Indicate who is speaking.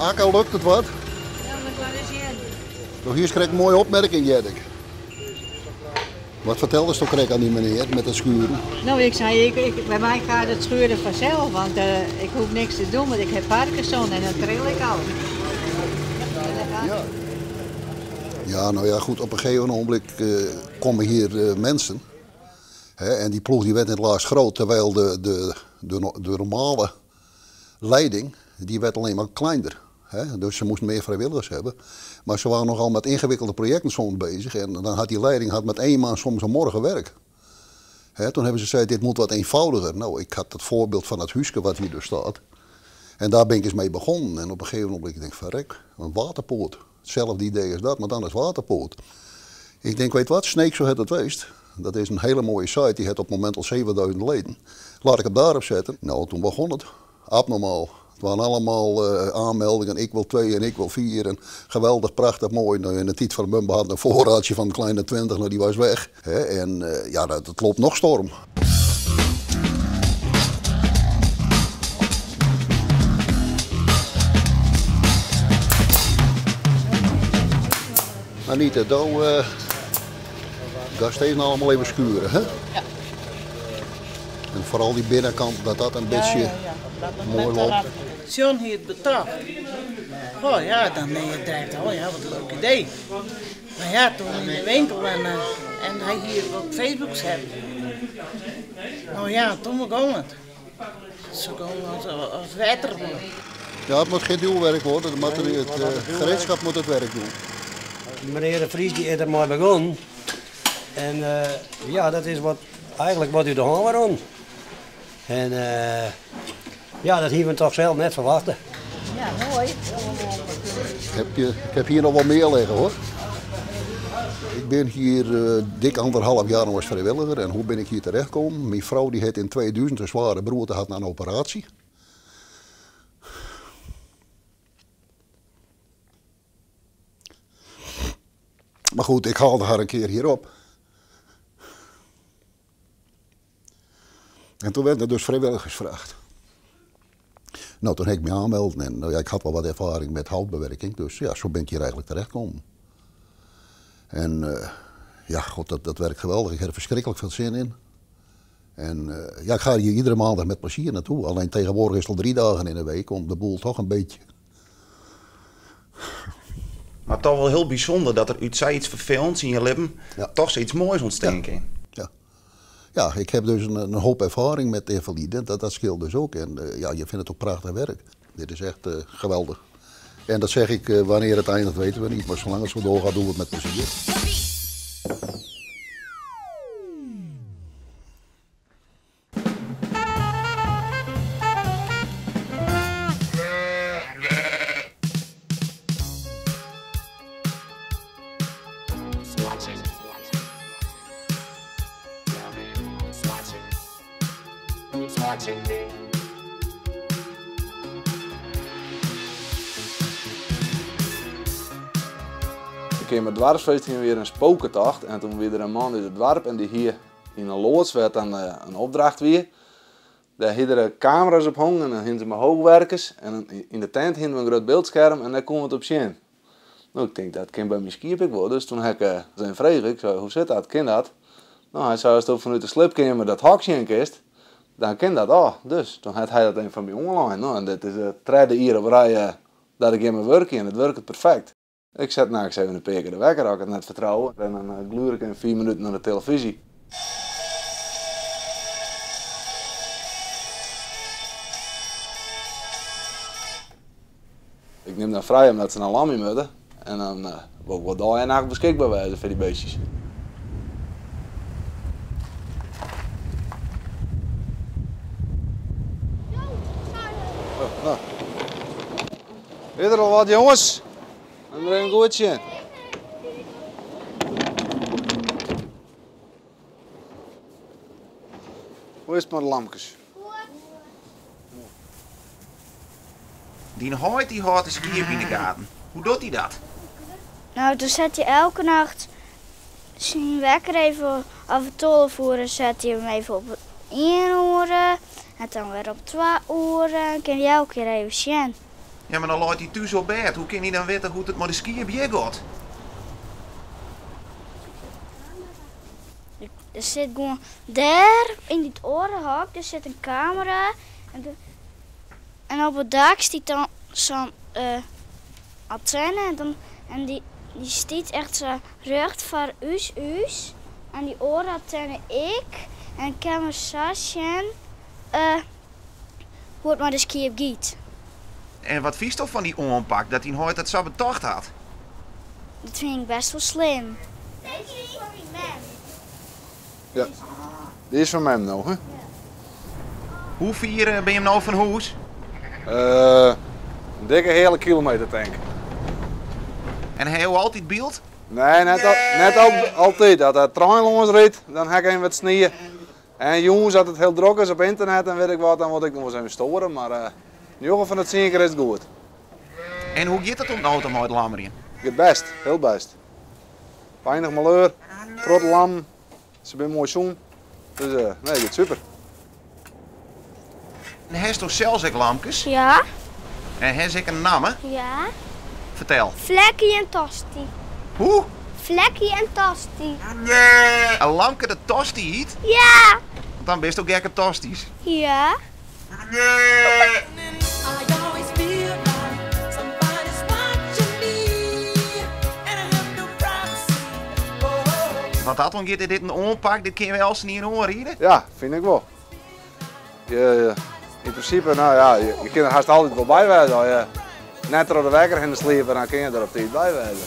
Speaker 1: Akke, lukt it wat?
Speaker 2: Ja, moat mar ris hearren.
Speaker 1: Do hiest krekt in moaie opmerking, hearde ik. Wat ferteldest do krekt oan dy menear met it schuren?
Speaker 2: No, ik sei, ik, ik, by my gaat it schuren fansels, want eh, ik hoech niks te doen, want ik ha Parkinson en dan tril ik al.
Speaker 1: Ja. Ja, nou ja, goed, op een gegeven ogenblik eh, komen hier eh, mensen. Hè, en die ploeg die werd in het laatst groot, terwijl de, de, de, de normale leiding, die werd alleen maar kleiner. Hè? Dus ze moesten meer vrijwilligers hebben. Maar ze waren nogal met ingewikkelde projecten soms bezig. En dan had die leiding had met één man soms een morgen werk. Hè, toen hebben ze gezegd, dit moet wat eenvoudiger. Nou, ik had het voorbeeld van het huiske wat hier dus staat. En daar ben ik eens mee begonnen. En op een gegeven moment denk ik, verrek, een waterpoort. Hetzelfde idee als dat, maar dan is waterpoort. Ik denk, weet wat, Sneek zo het het weest. Dat is een hele mooie site, die heeft op het moment al 7000 leden. Laat ik hem daarop zetten. Nou, toen begon het. Abnormaal. Het waren allemaal eh, aanmeldingen, ik wil twee en ik wil vier. En geweldig, prachtig, mooi. Nou, in de tijd van Bumba had een voorraadje van een kleine 20, nou die was weg. En eh, ja, dat, dat loopt nog storm. Anita, do uh, ga steeds nou allemaal even schuren, hè?
Speaker 2: Ja.
Speaker 1: En vooral die binnenkant, dat dat een beetje
Speaker 3: Ja, ja, Dat het
Speaker 1: mooi
Speaker 3: net
Speaker 1: loopt.
Speaker 3: eraf. John hier het betaald. Oh ja, dan ben je direct, oh ja, wat een leuk idee. Maar ja, toen in de winkel en, eh, en hij hier op Facebook zet. Nou ja, toen begon het. Zo kon als, als water.
Speaker 1: Ja, het moet geen duwwerk worden, het, het eh, gereedschap moet het werk doen.
Speaker 4: Meneer de Vries die is er maar begonnen. En eh, ja, dat is wat, eigenlijk wat u de hand waarom. En eh, ja, dat hebben we toch zelf net verwacht.
Speaker 2: Ja, mooi.
Speaker 1: Heb je, ik heb hier nog wel meer liggen hoor. Ik ben hier eh, dik anderhalf jaar nog als vrijwilliger en hoe ben ik hier terechtgekomen? Mijn vrouw die had in 2000 een zware beroerte had na een operatie. Maar goed, ik haalde haar een keer hierop. En toen werd er dus vrijwilligers gevraagd. Nou, toen heb ik me aanmelden en nou ja, ik had wel wat ervaring met houtbewerking, dus ja, zo ben ik hier eigenlijk terechtgekomen. En eh, ja, god, dat, dat werkt geweldig. Ik heb er verschrikkelijk veel zin in. En eh, ja, ik ga hier iedere maandag met plezier naartoe. Alleen tegenwoordig is het al 3 dagen in de week om de boel toch een beetje.
Speaker 5: Maar toch wel heel bijzonder dat er uit iets vervelends in je leven
Speaker 1: Ja.
Speaker 5: toch zoiets moois ontstaan kan.
Speaker 1: Ja. Ja, ik heb dus een hoop ervaring met invaliden. Dat, dat scheelt dus ook. En eh, ja, je vindt het ook prachtig werk. Dit is echt eh, geweldig. En dat zeg ik, eh, wanneer het eindigt weten we niet. Maar zolang het zo doorgaat, doen we het met plezier.
Speaker 6: Watching. Tell me who's watching. Who's watching me?
Speaker 7: Ik keer met dwarsfeest hier weer een spokentocht en toen weer er een man uit het dorp en die hier in een loods werd dan eh, een opdracht weer. Daar hadden er camera's op hangen en dan hadden ze met hoogwerkers en in de tent hadden we een groot beeldscherm en daar kon we het op zien. Nou, ik denk dat kan bij mijn skiep ik wel, dus toen heb ik uh, zijn vraag, ik zei, hoe zit dat, kan dat? Nou, hij zei, als het vanuit de slipkamer dat hok zien kist, dan kan dat ook. Dus toen had hij dat een van mij online. Nou, en dit is het derde jaar op rij eh, dat ik in mijn werk en het werkt perfect. Ik zet nou eens even een paar keer de wekker, als ik het net vertrouwen. En dan uh, gluur ik in 4 minuten naar de televisie. Ik neem dan vrij omdat ze naar Lammy moeten. En dan uh, wil ik wel dag en nacht beschikbaar zijn voor die beestjes. Oh, nou. Is er al wat jongens? En er een goedje. Hoe is het met de lammetjes?
Speaker 5: Die heit die houdt de skiep in de gaten. Hoe doet hij dat?
Speaker 8: Nou, toen zet hij elke nacht zijn wekker even af het voeren, zet hij hem even op 1 uur en dan weer op 2 uur. En kan je elke keer even zien.
Speaker 5: Ja, mar dan leit hy thús op bêd. Hoe kin hy dan witte hoe't it mei de skiep hjir giet?
Speaker 8: Der sit gewoan dêr yn dit oare hok, der sit in kamera en op it dak stiet dan sa'n antenne en dan en dy dy stiet echt sa rjocht foar ús ús en dy oare antenne ek en kin we sa sjen hoe't it mei de skiep giet.
Speaker 5: En wat fynsto fan dy oanpak, dat dyn heit dat sa betocht hat?
Speaker 8: Dat fyn ik best wol slim. Deze is foar myn mem.
Speaker 7: Ja, dy is fan mem no, hè?
Speaker 5: Hoe fier binne jim no fan hûs?
Speaker 7: In dikke heale kilometer, tink.
Speaker 5: En ha jo altyd byld?
Speaker 7: Nee, net, net altyd. As de trein lâns rydt, dan ha ik even wat snie. En jûns as it hiel drok is op ynternet en wit ik wat, dan wurd ik noch wolris even stoare, mar njoggen fan de tsien kear is it goed.
Speaker 5: En hoe giet it oant no ta mei it lammerjen?
Speaker 7: Giet bêst, hiel bêst. Weinich maleur, protte lammen, se binne moai sûn, dus nee, giet super.
Speaker 5: En hasto sels ek lamkes?
Speaker 8: Ja.
Speaker 5: En ha se ek in namme?
Speaker 8: Ja.
Speaker 5: Fertel.
Speaker 8: Flekkie en Tosti.
Speaker 5: Hoe?
Speaker 8: Flekkie en Tosti.
Speaker 5: In lamke dat Tosti hyt?
Speaker 8: Ja.
Speaker 5: Want dan bisto gek op tosties.
Speaker 8: Ja.
Speaker 5: Wat dat oangiet is dit in oanpak, dit kinne we eltsenien oanriede?
Speaker 7: Ja, fyn ik wol. Je, yn prinsipe, no ja, je, je kinne der hast altyd wol by wêze. As je net troch de wekker hinne sliepe, dan kinne je der op tiid by wêze.